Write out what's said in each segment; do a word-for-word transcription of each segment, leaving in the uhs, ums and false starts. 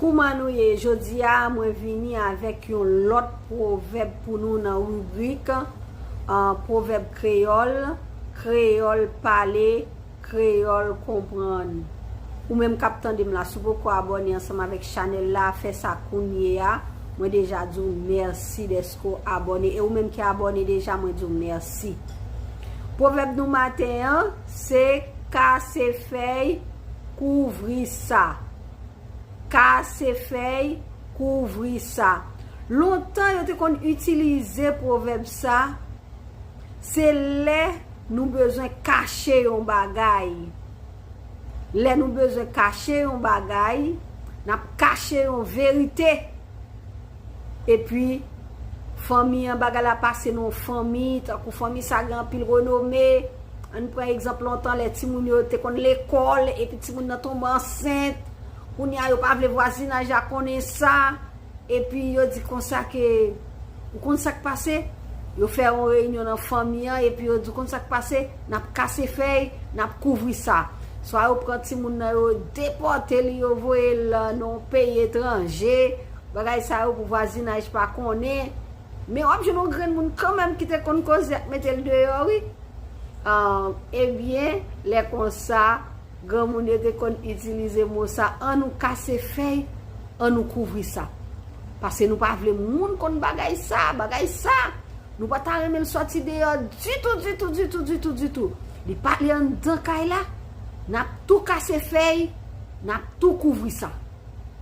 Kouman nou ye? Jodi a, mwen vini avèk yon lòt pwovèb pou nou nan ribrik, ah, pwovèb kreyòl, kreyòl pale, kreyòl konprann. Ou menm k ap tande m la, si w poko abòne ansanm avèk chanèl la, fè sa kounye a. Mwen deja di w mèsi dèske w abòne. E ou menm ki abòne deja, mwen di w mèsi. Pwovèb nou maten an, se kase fèy, kouvri sa. Kase fèy, kouvri sa. Lontan, yo te konn itilize pwovèb sa, se lè nou bezwen kache yon bagay. Lè nou bezwen kache yon bagay, n ap kache yon verite. Epi, fanmi an, bagay la pase nan yon fanmi, tankou fanmi sa gen anpil renome. Ann pran egzanp lontan, lè timoun yo te konn lekòl, epi timoun nan tonbe ansent. Kounye a, yo pa vle vwazinaj la konnen sa. Epi, yo di konsa ke, ou konn sa k pase? Yo fè yon reyinyon nan fanmi an, epi yo di konn sa k pase? N ap kase fèy, n ap kouvri sa. Swa yo pran timoun nan, yo depòte li, yo voye l nan yon peyi etranje. Bagay sa yo pou vwazinaj pa konnen. Men w ap jwenn yon grenn moun kanmenm ki te konn koze ak mete l deyò, wi. Ah, ebyen, lè konsa, granmoun yo te konn itilize mo sa, "An nou kase fèy, an nou kouvri sa." Paske nou pa vle moun konn bagay sa, bagay sa. Nou pa ta renmen l sòti deyò ditou, ditou, ditou, ditou, ditou. Li pale anndan kay la, n ap tou kase fèy, n ap tou kouvri sa.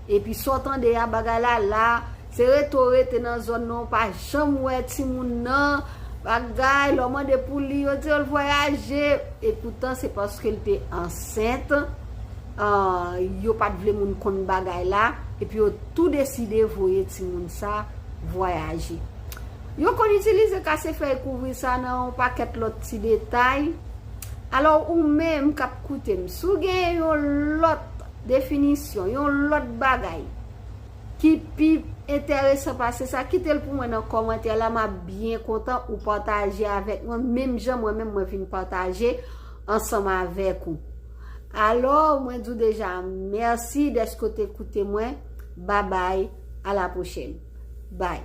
Epi sa w tande a, bagay la la, se rete w rete nan zòn nan, w pa janm wè timoun nan, bagay, lè w mande pou li, yo di l vwayaje. Epoutan, se paske l te ansent, ah, yo pa t vle moun konn bagay la, epi yo tou deside voye timoun sa vwayaje. Yo konn itilize kase fèy kouvri sa nan yon pakèt lòt ti detay. Alò, ou menm k ap koute m, si w gen yon lòt definisyon, yon lòt bagay ki pi enteresan pase sa, kite l pou mwen nan kòmantè la, m ap byen kontan ou pataje avèk mwen, menm jan mwen menm mwen vin pataje ansanm avèk ou. Alò, mwen di w deja, mèsi dèske w te koute mwen. Babay, a la pwochèn. Bay.